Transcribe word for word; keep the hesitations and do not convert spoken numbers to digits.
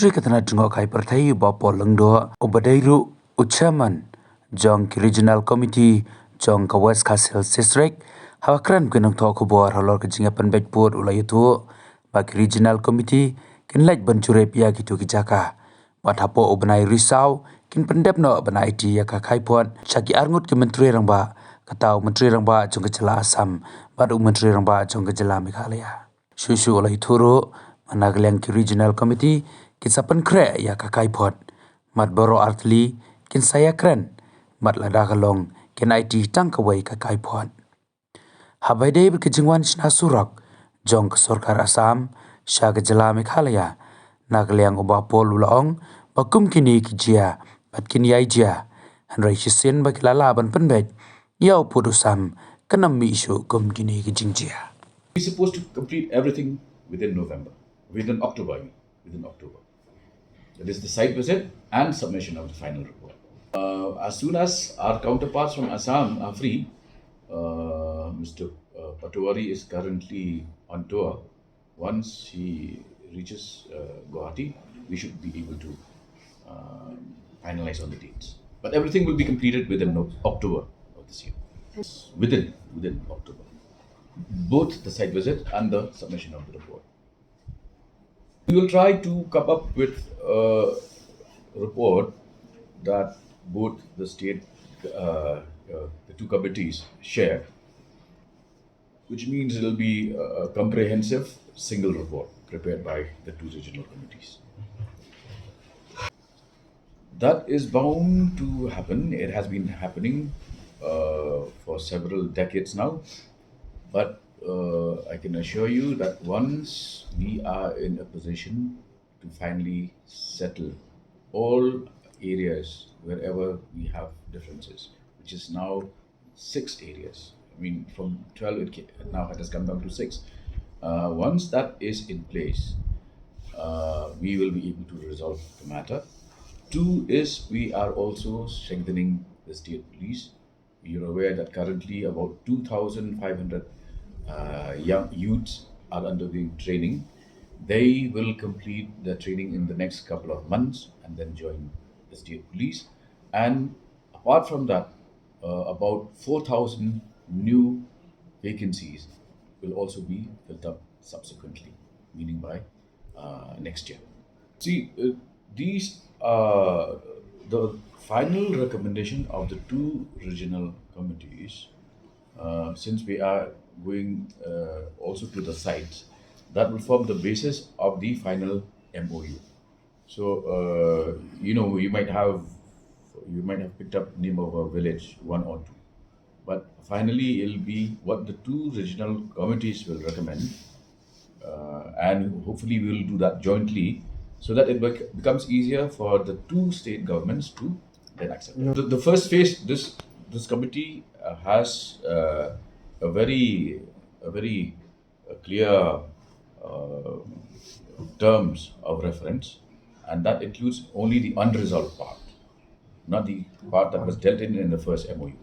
Secretary ka tnat jngohkai pyrthei u Bah Paul Lyngdoh, uba dei ruh u chairman jong ki Regional Committee jong ka West Khasi Hills District, haba kren bad ki nongthoh khubor halor ka jingïapynbeit vote u la ïathuh ba ki Regional Committee kin leit ban jurip ïa kito ki jaka. Bad hapoh u bnai Risaw kin pyndep noh ban aiti ïa ka kaiphod sha ki arngut ki Myntri Rangbah, kata u Myntri Rangbah jong ka jylla Assam bad u Myntri Rangbah jong ka jylla Meghalaya. Shuh shuh u la ïathuh ruh ba na ka liang ki Regional Committee kin sa pynkhreh ïa ka kaiphod, bad baroh artylli kin sa ïakren, bad lada ka long kin aiti tang kawei ka kaiphod. Haba ïadei bad ka jingwan shna surok jong ka sorkar Assam sha ka jylla Meghalaya, na ka liang u Bah Paul u la ong ba kum kine ki jia bad kin ïai jia, hynrei shisien ba ki la lah ban pynbeit ïa u pud u sam kan ym mih shuh kum kine ki jingjia. We're supposed to complete everything within November, within October, I mean, within October. That is the site visit and submission of the final report. Uh, as soon as our counterparts from Assam are free, uh, Mister Uh, Patowary is currently on tour. Once he reaches uh, Guwahati, we should be able to uh, finalize on the dates. But everything will be completed within October of this year. Within, within October. Both the site visit and the submission of the report. We will try to come up with a report that both the state, uh, uh, the two committees share, which means it'll be a comprehensive single report prepared by the two regional committees. That is bound to happen. It has been happening uh, for several decades now. But uh, I can assure you that once we are in a position to finally settle all areas wherever we have differences, which is now six areas. I mean, from twelve, it now it has come down to six. Uh, once that is in place, uh, we will be able to resolve the matter. Two is we are also strengthening the state police. You're aware that currently about two thousand five hundred uh, young youths are undergoing training. They will complete the training in the next couple of months and then join the state police. And apart from that, uh, about four thousand new vacancies will also be filled up subsequently, meaning by uh, next year. See, uh, these uh, the final recommendation of the two regional committees, uh, since we are going uh, also to the sites, that will form the basis of the final M O U. So uh, you know, you might have you might have picked up name of a village, one or two, but finally it'll be what the two regional committees will recommend, uh, and hopefully we will do that jointly so that it bec- becomes easier for the two state governments to then accept. The, the first phase, this this committee uh, has uh, a very a very uh, clear uh, terms of reference, and that includes only the unresolved part, not the part that was dealt in in the first M O U.